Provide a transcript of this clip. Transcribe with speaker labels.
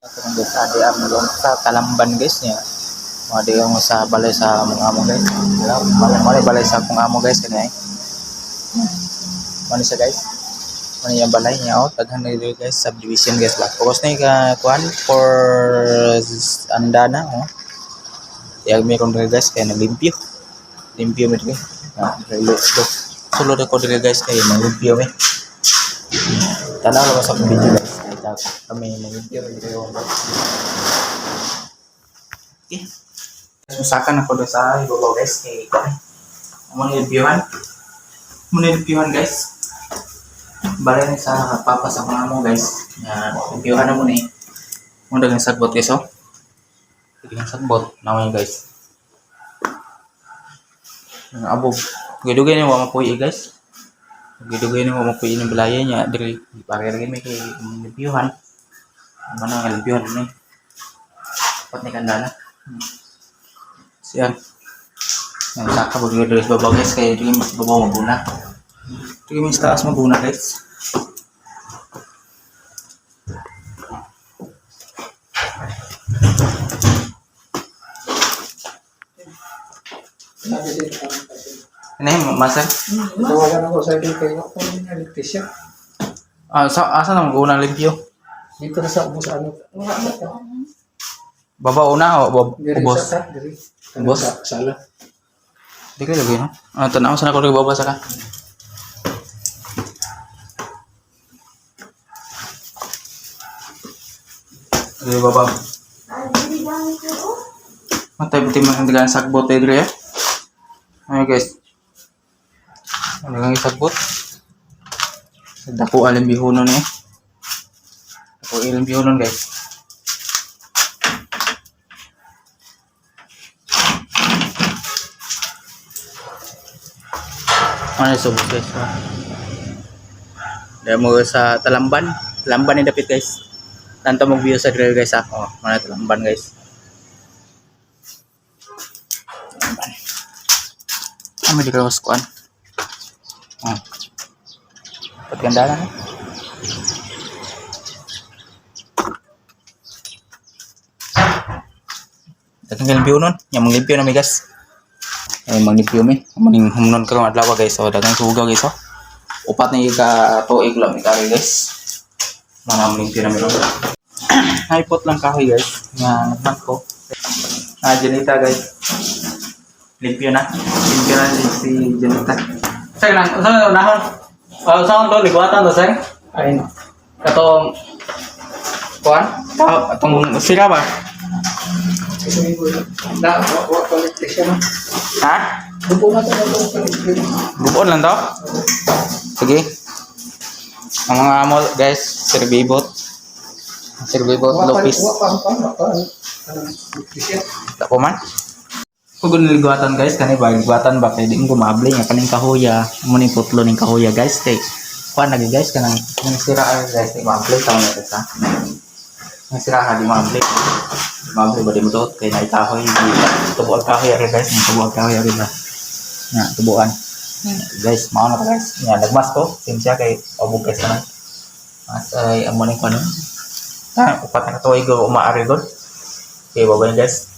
Speaker 1: Ako guys, adi ang sa Talamban guys niya. Mga di ang sa balay sa among amo guys. Wala, balay balay balay sa akong amo guys kani ay. Mano siya guys? Mano yung balay niya oh, daghan na dito guys, subdivision guys ba. Focus na yung kuan for andana oh. Kaya meron dito guys kaya naglimpyo. Limpyo mi dito. Ah, let's go. Sulod ako dito guys kaya maglimpyo mi. Tanaw lang sa akong video guys. Kita kami maglimpyo mi dito guys. Okay. Musakan ako doon sa ibabaw guys kay kuan. Amo ni limpyuhan. Amo ni limpyuhan guys. Balay ni sa papa sa mga amo guys. Nga limpyuhan na mo ni. Mo dagang sagbot guys oh. Dagang sagbot naman guys. Ang abog. Dugay-dugay ni wa mapuy guys. Dugay-dugay ni wa mapuy ni balaya niya diri pare lagi may kay limpyuhan. Mana nga limpyuhan ni. Dapat ni kandala. Siyan. Ang saka pag diri sa babaw guys kay diri mas babaw maguna. Diri mas taas maguna guys. Ano yung master?
Speaker 2: Tawagan ako sa akin kayo. Ako ng electrician.
Speaker 1: Ah, sa asa na maguna limpyo?
Speaker 2: Dito na sa ubos ano.
Speaker 1: Babaw una o
Speaker 2: Diri
Speaker 1: ubos?
Speaker 2: sa ta, diri.
Speaker 1: Ubos?
Speaker 2: Sa sala.
Speaker 1: Di kayo lagi no? Ah, tanaw sa nako baba sa ka. Dili baba. Matay buti man ang dagan sagbot eh diri eh. Ay guys. Ano lang yung sagbot? Dako alim bihunon eh. Dako alim bihunon guys. Ano yung subos guys? Ah. Dahil mo sa Talamban. Talamban ni dapit guys. Tanto mo view sa grill guys ah. Oh, mana Talamban guys. Talamban. Ah, may dikawas kuan. Oh. Pagkanda lang eh. Daghang limpyo nun. Yang manglimpyo na mi guys. Ay manglimpyo mi. Maning humnon karon adlaw guys. So daghang sugaw guys oh. Upat na yung ka tuig lang mi kari guys. Mga manglimpyo na mi ron. Naipot lang kahoy guys. Nga nagman ko. Ah, Janita guys. Limpyo na. Limpyo na si Janita. Sir, nang saan nahon? Ah, saan to ligwatan to sir?
Speaker 2: Ay,
Speaker 1: Katong kuan? Ah, atong sira ba?
Speaker 2: isa mo na wa wa pa electrician.
Speaker 1: Ha?
Speaker 2: Bubo na to na to electrician.
Speaker 1: Bubon lang to? Sige. Ang mga amo, guys, Sir Bibot. Sir Bibot
Speaker 2: Wa pa
Speaker 1: Lopez.
Speaker 2: wa pa ano electrician.
Speaker 1: Tako man. Kung niliguatan guys, kani ba liguatan ba kay di mo gumabli nga kaning kahoya, mo ning putlo ning kahoya guys kay kuan lagi guys kanang nang sira ay guys di maabli taon na sa. Nang sira ha di maabli. Di maabli ba di mo tuot kay naay kahoy di tubo ang kahoy ari guys, nang tubo ang kahoy ari ba. Na tubuan. Guys, mao na to guys. Nga nagmas ko, sinsya kay abog guys na. Mas ay amo ning kuan. Ta upat na katuig ko umaari gud. Okay, bye-bye guys.